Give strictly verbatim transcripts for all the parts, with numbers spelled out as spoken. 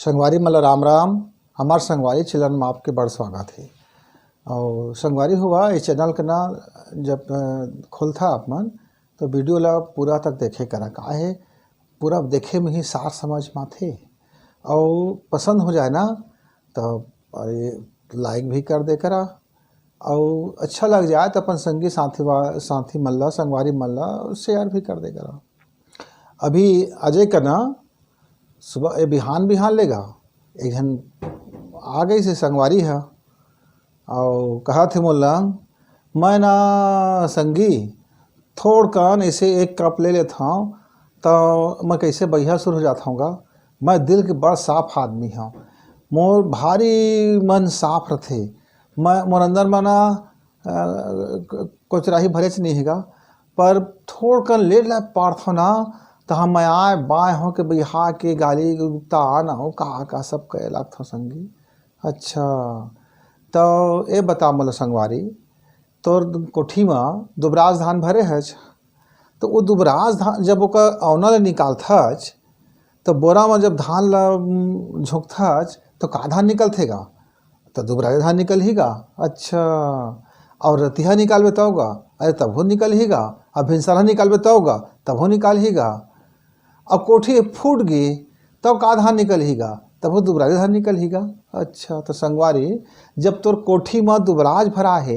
संगवारी मन ल राम राम। हमार संगवारी चैनल में आपके बड़ स्वागत हे। और संगवारी हुआ, ये चैनल के ना जब अ, खोलथा आप मन, तो वीडियो ला पूरा तक देखे करा। का हे, पूरा देखे में ही सार समझ में आथे। और पसंद हो जाए ना, तो अरे, लाइक भी कर दे करा। और अच्छा लग जाए तो अपन संगी साथी वा-, साथी मन ला, संगवारी मन ला शेयर भी कर दे करा। अभी अजय का ना सुबह, ए, बिहान बिहान लेगा एक झन आ गई से संगवारी है, और कहा थे मोला, "मैं ना संगी थोड़कन ऐसे एक कप ले लेत हव, तो मैं कैसे बहिया सुर हो जात हवगा। मैं दिल के बड़ साफ आदमी हव, मोर भारी मन साफ रथे, मैं, मोर अंदर में ना अ, क-, कोचराही भरेच नहीं हेगा, पर थोड़कन ले ला पारथव ना, त हम आय बाय हो के बइहा के गाली गुप्ता आ ना हो, का, का सब कहे लागथव संगी।" "अच्छा, तो ए बता मोला संगवारी, तोर कोठी म दुबराज धान भरे हच, तो वो दुबराज धान जब ओकर औना ले निकालथच, तो बोरा म जब धान ला, उम, झोंकथच, तो का धान निकलथे गा?" "तो दुबराज धान निकलही गा।" "अच्छा, और रतिहा निकालबे तब गा?" "अरे, तभो निकलही गा।" "अब भिनसरहा निकालबे तब गा?" "तभो निकालही गा।" "अब कोठी फूट गे, तब का धान निकलही गा?" "तभो दुबराज धान निकलही गा।" "अच्छा, तो संगवारी, जब तोर कोठी म दुबराज भरा हे,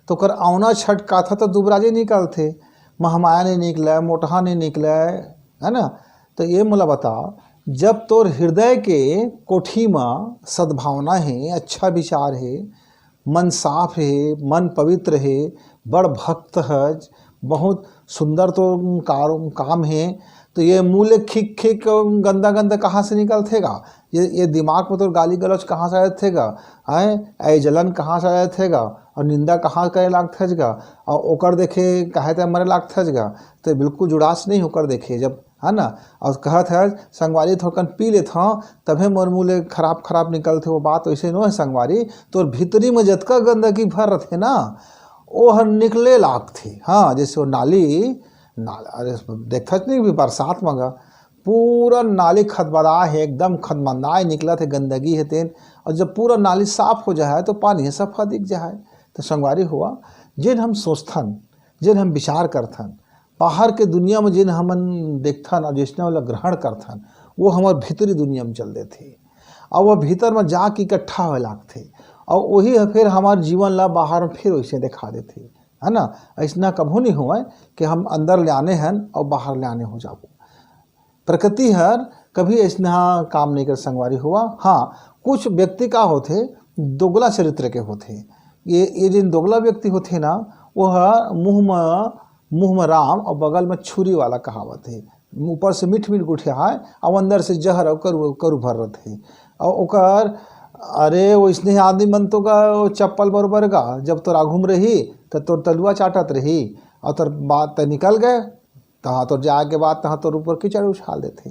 तो ओकर औना छटकाथा तो दुबराजे निकलथे, महमाया नहीं निकले, मोटहा नहीं निकले, है ना?" तो ये मोला बता, जब तोर हृदय के कोठी म सद्भावना हे, अच्छा विचार हे, मन साफ हे, मन पवित्र हे, बड़ भक्त हच, बहुत सुंदर तो कार-, काम हे, तो ये मुँह ले खिक खिक गंदा गंदा कहाँ से निकलथे गा? ये, ये दिमाग में तोर गाली गलौज कहाँ से आथे गा? हैं? ए जलन कहाँ से आथे गा? और निंदा कहाँ करे लागथच गा? और ओकर देखे काहे ते मरे लागथच गा? तो बिल्कुल जुड़ास नहीं ओकर देखे जब, है ना? और कहत है, "संगवारी थोड़कन पी लेत हव, तभे मोर मुँह ले खराब खराब निकलथे।" वो बात वैसे नो है संगवारी, तोर भीतरी में जतका गंदगी भर रथे ना, वो हर निकले लागथे। हाँ, जैसे वो नाली, नाल-, अरे, देखथच नहीं भी बरसात में गा, पूरा नाली खदबदा हे, एकदम खदमंदाए निकलत हे, गंदगी हे तेन। और जब पूरा नाली साफ हो जाए, तो पानी ह सफा दिख जाए। तो संगवारी हुआ, जेन हम सोचथन, जेन हम विचार करथन, बाहर के दुनिया में जेन हमन देखथन और जैसने वाला ग्रहण करथन, वो हमर भीतरी दुनिया में चल देथे। और वो भीतर में जाके इकट्ठा होए लागथे। और वही ह फिर हमार जीवन ला बाहर में फिर वैसे दिखा देथे, है ना? ऐसना कभू नहीं होए कि हम अंदर ले आने हन और बाहर ले आने हो जाबो। प्रकृति हर कभी ऐसना काम नहीं कर संगवारी हुआ। हाँ, कुछ व्यक्ति का होथे, दोगला चरित्र के होथे। ये, ये जिन दोगला व्यक्ति होथे ना, वो ह मुँह म, मुँह म राम और बगल में छुरी वाला कहावत हे। ऊपर से मीठ मीठ गोठियाय, और अंदर से जहर और करू, करू भर रथे। और ओकर, अरे, वैसने आदमी मन तो गा, वो चप्पल बरोबर गा, जब तोर आघू म रही, त तोर तलुआ चाटत रही, और तोर बात त निकल गए, तहाँ तोर जाए के बाद तहाँ तोर ऊपर कीचड़ उछाल देथे।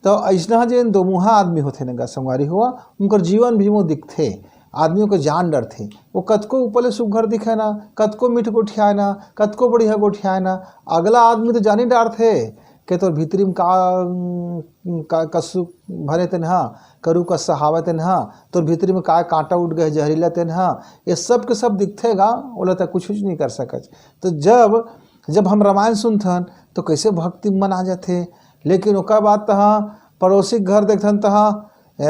तो ऐसना जेन दो मुँहा आदमी होथे न गा संगवारी हुआ, उनकर जीवन भी वो दिखथे, आदमी ओकर जान डरथे। वो कतको ऊपर ले सुग्घर दिखे ना, कतको मीठ गोठियाए ना, कतको बढ़िया गोठियाए ना, अगला आदमी तो जानी डारथे के तोर भीतरी में का, का कस्सू भरे तेन हा, करू कस्सा हावे तेन हा, तोर भीतरी में का कांटा उठ गए, जहरीला तेन हा, ये सब के सब दिखथे गा, ओला त कुछ, कुछ नहीं कर सकच। तो जब, जब हम रामायण सुनथन, तो कैसे भक्ति मन आ जाथे, लेकिन ओकर बाद तहाँ पड़ोसी के घर देखथन, तहाँ, "ए,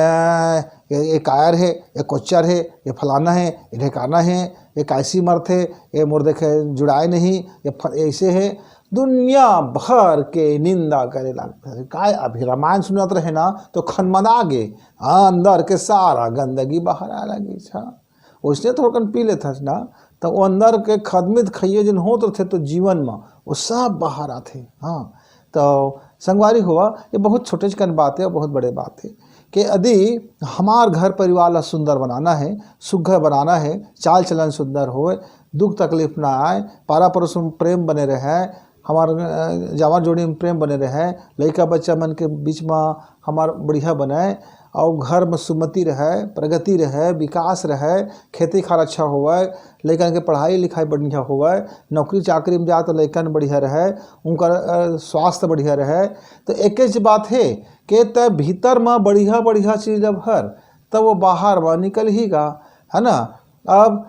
ये, ये कायर हे, ये कोच्चर हे, ये फलाना हे, ये ढेकाना हे, ये कैसी मरथे, ये मोर देखे जुड़ाए नहीं, ये फ-, ऐसे हे।" दुनिया भर के निंदा करे लागथे। काय अभी रामायण सुनत रहे ना, तो खनमना गे, हाँ, अंदर के सारा गंदगी बाहर आए लगिस। हाँ, वैसने थोड़कन पी लेथस ना, तो वो अंदर के खदमित खइये जिन होत रथे तो जीवन में, वो सब बाहर आथे। हाँ, तो संगवारी हुआ, ये बहुत छोटे कन बात है, बहुत बड़े बात है कि यदि हमार घर परिवार ला सुंदर बनाना है, सुघर बनाना है, चाल चलन सुंदर होए, दुख तकलीफ ना आए, पारा पड़ोस में प्रेम बने रहे, हमार, अ, जांवर जोड़ी में प्रेम बने रहे, लइका बच्चा मन के बीच में हमार बढ़िया बने, अउ घर में सुमति रहे, प्रगति रहे, विकास रहे, खेती खार अच्छा होवय, लइकन के पढ़ाई लिखाई बढ़िया होवय, नौकरी चाकरी में जाए तो लइकन बढ़िया रहे, उनकर, अ, स्वास्थ्य बढ़िया रहे। तो एकेच बात हे कि तय भीतर में बढ़िया बढ़िया चीज ल भर, तब वो बाहर में निकलही गा, है ना? अब,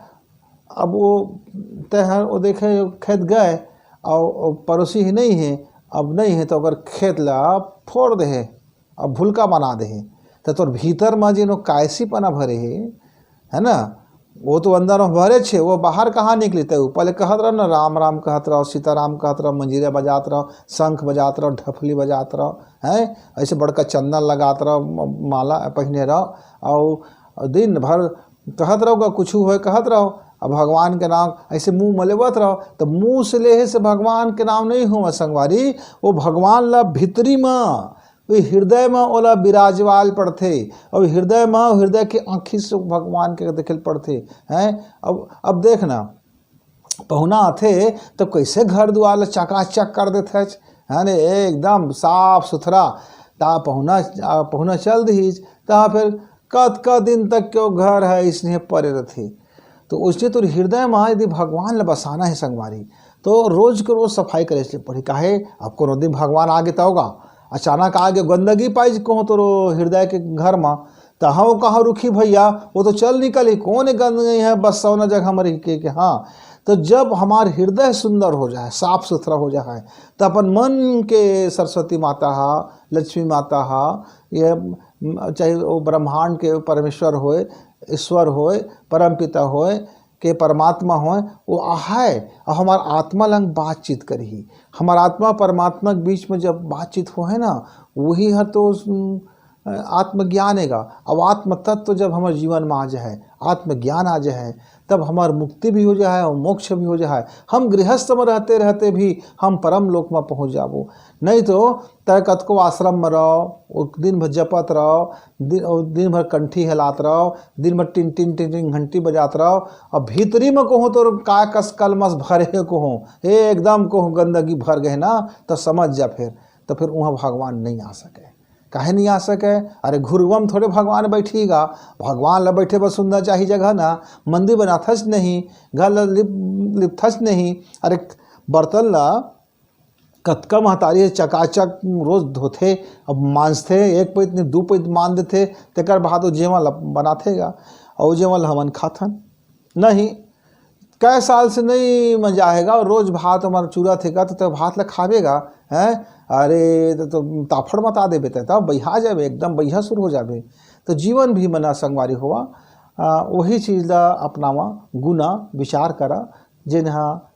अब वो तय हर वो देखे खेत गए, और पड़ोसी ही नहीं है, अब नहीं है तो ओकर खेत ला फोड़ दे है, अब भुलका बना दे है। तो तोर भीतर में जेन वो कायसीपना भरे है, है ना, वो तो अंदर में भरे छे, वो बाहर कहाँ निकली? तय ऊपर ले कहत रहो ना, राम राम कहत रहो, सीताराम कहत रहो, मंजीरा बजात रहो, शंख बजात रहो, ढफली बजात रहो, हैं, ऐसे बड़का चंदन लगात रहो, म-, माला पहिने रहो, और दिन भर कहत रहो, का कुछ होय कहत रहो, अब भगवान के नाम ऐसे मुंह में लेवत रहो, तो मुंह से लेहे से भगवान के नाम नहीं होवय संगवारी। वो भगवान ला भीतरी में, वो हृदय में ओला विराजवाल पड़थे, और हृदय में, हृदय के आँखी से भगवान के देखे ल पड़थे। हैं, अब, अब देख ना, पहुना आथे तो कैसे घर दुआर ला चकाचक कर देथे, है ने, एकदम साफ सुथरा। ता पहुना, आ, पहुना चल दिहिस, ता फिर कतका दिन तक के वो घर है इसने परे रथे। तो उसने तो हृदय में यदि भगवान ला बसाना है संगवारी, तो रोज के रोज सफाई करे से पड़ी। काहे, अब कोनो दिन भगवान आगे तो होगा, अचानक आगे गंदगी पाई कहो तो रो-, हृदय के घर में, तहाँ वो कहाँ रुकी भैया, वो तो चल निकली। कौन गंदगी है, बस सौना जगह में रह के, के हाँ। तो जब हमार हृदय सुंदर हो जाए, साफ सुथरा हो जाए, तो अपन मन के सरस्वती माता हा, लक्ष्मी माता हा, ये, म, चाहे वो ब्रह्मांड के परमेश्वर होए, ईश्वर होए, परमपिता होए, के परमात्मा होए, वो आहाय और हमार आत्मा लंग बातचीत करही। हमार आत्मा परमात्मा के बीच में जब बातचीत होहे ना, वही हर तो, उम, आत्मज्ञान हेगा। अब आत्म तत्व जब हमारे जीवन में आ जाए, आत्मज्ञान आ जाए, तब हमार मुक्ति भी हो जाए और मोक्ष भी हो जाए। हम गृहस्थ में रहते रहते भी हम परम लोक में पहुँच जाबो। नहीं तो तय कतको आश्रम में रहो, वो दिन भर जपत रहो, दिन, वो दिन भर कंठी हिलात रहो, दिन भर टिन टिन टिन टिन घंटी बजात रहो, और भीतरी में कहूँ तो काय कस कलमस भरे कहूँ, हे एकदम कहूँ गंदगी भर गए ना, तो समझ जा फिर, तो फिर वहाँ भगवान नहीं आ सके। काहे नहीं आ सके? अरे घुरवा में थोड़े भगवान बैठेगा, भगवान ला बैठे बर सुंदर चाही जगह ना, मंदिर बनाथस नहीं, घर ला लिप, लिपथस नहीं, अरे बर्तन ला कतका महतारी हे चकाचक रोज धोथे, अब मांजथे, एक पइत नहीं दू पइत मांज देथे, तेकर बाद वो जेमा ला बनाथे गा, और जेमा ला हमन खाथन। नहीं, कै साल से नहीं मजा आएगा, और रोज भात हमार चूरा थे का, तो, तो भात ला खाबे गा, हैं? अरे, तो, तो ताफड़ मता देबे, तो, तो बहिया जाबे, एकदम बहिया शुरू हो जाबे। तो जीवन भी मना संगवारी होवा, आ, वही चीज ला अपनावा, गुना, विचार करा, जेन हा,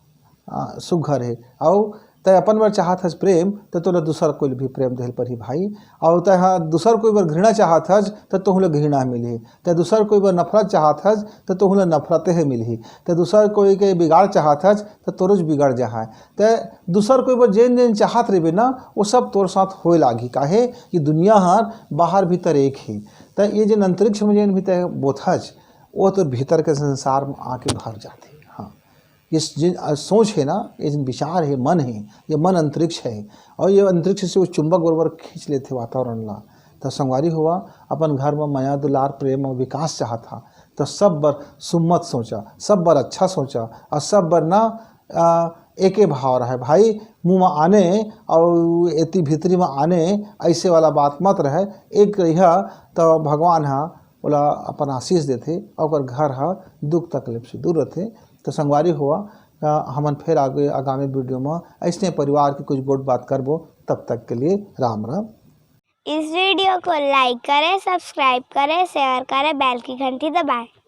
आ, सुघर हे। अउ तय अपन बर चाहत हस प्रेम, त तोला दूसर कोई भी प्रेम देहल परही भाई। अउ तय हा दूसर कोई बर घृणा चाहत हस, त तोहू ला घृणा मिलही। तय दूसर कोई बर नफरत चाहत हस, त तोहू ला नफरते हे मिलही। तय दूसर कोई के बिगाड़ चाहत हस, त तोरो ज बिगड़ जाहय। तय दूसर कोई बर जेन जेन चाहत रहिबे ना, वो सब तोर साथ होए लागही। काहे कि दुनिया हर बाहर भीतर एक ही। तय ये जेन अंतरिक्ष में जेन भी तय बोथस, वो तोर भीतर के संसार में आके भर जाथे। हाँ, ये स-, जे, अ, सोच हे ना, ये जेन विचार हे, मन हे, ये मन अंतरिक्ष हे, और ये अंतरिक्ष से वो चुंबक बरोबर खींच लेथे वातावरण ला। त संगवारी होवा, अपन घर में मया, दुलार, प्रेम और विकास चाहत हा, त सब बर सुम्मत सोचा, सब बर अच्छा सोचा, और सब बर ना, अ, एके भाव रहे भाई, मुंह में आने और एती भीतरी में आने, ऐसे वाला बात मत रहे। एक रहिया त भगवान हा ओला अपन आशीष देथे, और ओकर घर हा दुख तकलीफ से दूर रहथे। तो संगवारी होवा, अ, हमन फिर आगे आगामी वीडियो में ऐसने परिवार की कुछ गोठ बात करबो। तब तक के लिए राम राम। इस वीडियो को लाइक करें, सब्सक्राइब करें, शेयर करें, बेल की घंटी दबाएं।